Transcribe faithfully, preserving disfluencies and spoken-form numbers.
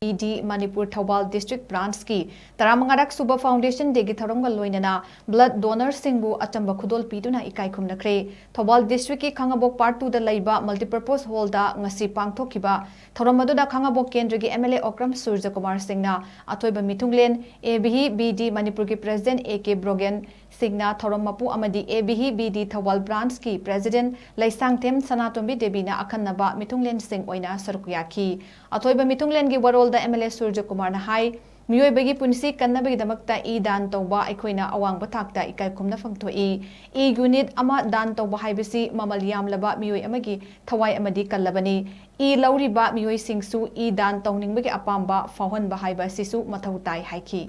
B D Manipur Thoubal district ꯕ꯭ꯔꯥꯟꯁꯀꯤ ꯇꯔꯥꯃꯉꯥꯔꯛ ꯁꯨꯕ ꯐꯥꯎꯟꯗꯦꯁꯟ ꯗꯦꯒꯤ ꯊꯧꯔꯝꯒ ꯂꯣꯏꯅꯅ ꯕ꯭ꯂꯗ ꯗꯣꯅꯔꯁꯤꯡꯕꯨ ꯑꯆꯝꯕ ꯈꯨꯗꯣꯜ ꯄꯤꯗꯨꯅ ꯏꯀꯥꯏ ꯈꯨꯝꯅꯈ꯭ꯔꯦ꯫ ꯊꯧꯕꯥꯜ ꯗꯤꯁꯇ꯭ꯔꯤꯛꯀꯤ ꯈꯥꯉꯕꯣꯛ ꯄꯥꯔꯠ ꯇꯨꯗ ꯂꯩꯕ ꯃꯜꯇꯤꯄꯔꯄꯣꯁ ꯍꯣꯜꯗ ꯉꯁꯤ ꯄꯥꯡꯊꯣꯛꯈꯤꯕ ꯊꯧꯔꯝ ꯑꯗꯨꯗ ꯈꯥꯉꯕꯣꯛ ꯀꯦꯟꯗ꯭ꯔꯒꯤ ꯑꯦꯝ ꯑꯦꯜ ꯑꯦ ꯑꯣꯀ꯭ꯔꯝ ꯁꯨꯔꯖꯀꯨꯃꯥꯔ ꯁꯤꯡꯅ ꯑꯊꯣꯏꯕ ꯃꯤꯊꯨꯡꯂꯦꯟ, ꯑꯦ ꯚꯤ ꯕꯤ ꯗꯤ ꯃꯅꯤꯄꯨꯔꯒꯤ ꯄ꯭ꯔꯦꯁꯤꯗꯦꯟꯠ ꯑꯦ ꯀꯦ ꯕ꯭ꯔꯣꯒꯦꯟ ꯁꯤꯡꯅ ꯊꯧꯔꯝ ꯃꯄꯨ ꯑꯃꯗꯤ A V B D Thoubal ꯕ꯭ꯔꯥꯟꯁꯀꯤ ꯄ꯭ꯔꯦꯁꯤꯗꯦꯟꯠ ꯂꯩꯁꯥꯡꯊꯦꯝ ꯁꯅꯥꯇꯣꯝꯕꯤ ꯗꯦꯕꯤꯅ ꯑꯈꯟꯅꯕ ꯃꯤꯊꯨꯡꯂꯦꯟꯁꯤꯡ ꯑꯣꯏꯅ ꯁꯔꯨꯛ ꯌꯥꯈꯤ꯫ ꯑꯊꯣꯏꯕ ꯃꯤꯊꯨꯡꯂꯦꯟꯒꯤ ꯋꯥꯔꯣꯜꯗ ꯑꯦꯝ ꯑꯦꯜ ꯑꯦ ꯁꯨꯔꯖꯀꯨꯃꯥꯔꯅ ꯍꯥꯏ, ꯃꯤꯑꯣꯏꯕꯒꯤ ꯄꯨꯟꯁꯤ ꯀꯟꯅꯕꯒꯤꯗꯃꯛꯇ ꯏ ꯗꯥꯟ ꯇꯧꯕ ꯑꯩꯈꯣꯏꯅ ꯑꯋꯥꯡꯕ ꯊꯥꯛꯇ ꯏꯀꯥꯏ ꯈꯨꯝꯅꯐꯝ ꯊꯣꯛꯏ꯫ ꯏ ꯌꯨꯅꯤꯠ ꯑꯃ ꯗꯥꯟ ꯇꯧꯕ ꯍꯥꯏꯕꯁꯤ ꯃꯃꯜ ꯌꯥꯝꯂꯕ ꯃꯤꯑꯣꯏ ꯑꯃꯒꯤ ꯊꯋꯥꯏ ꯑꯃꯗꯤ ꯀꯜꯂꯕꯅꯤ꯫ ꯏ ꯂꯧꯔꯤꯕ ꯃꯤꯑꯣꯏꯁꯤꯡꯁꯨ ꯏ ꯗꯥꯟ ꯇꯧꯅꯤꯡꯕꯒꯤ ꯑꯄꯥꯝꯕ ꯐꯥꯎꯍꯟꯕ ꯍꯥꯏꯕ ꯑꯁꯤꯁꯨ ꯃꯊꯧ ꯇꯥꯏ ꯍꯥꯏꯈꯤ꯫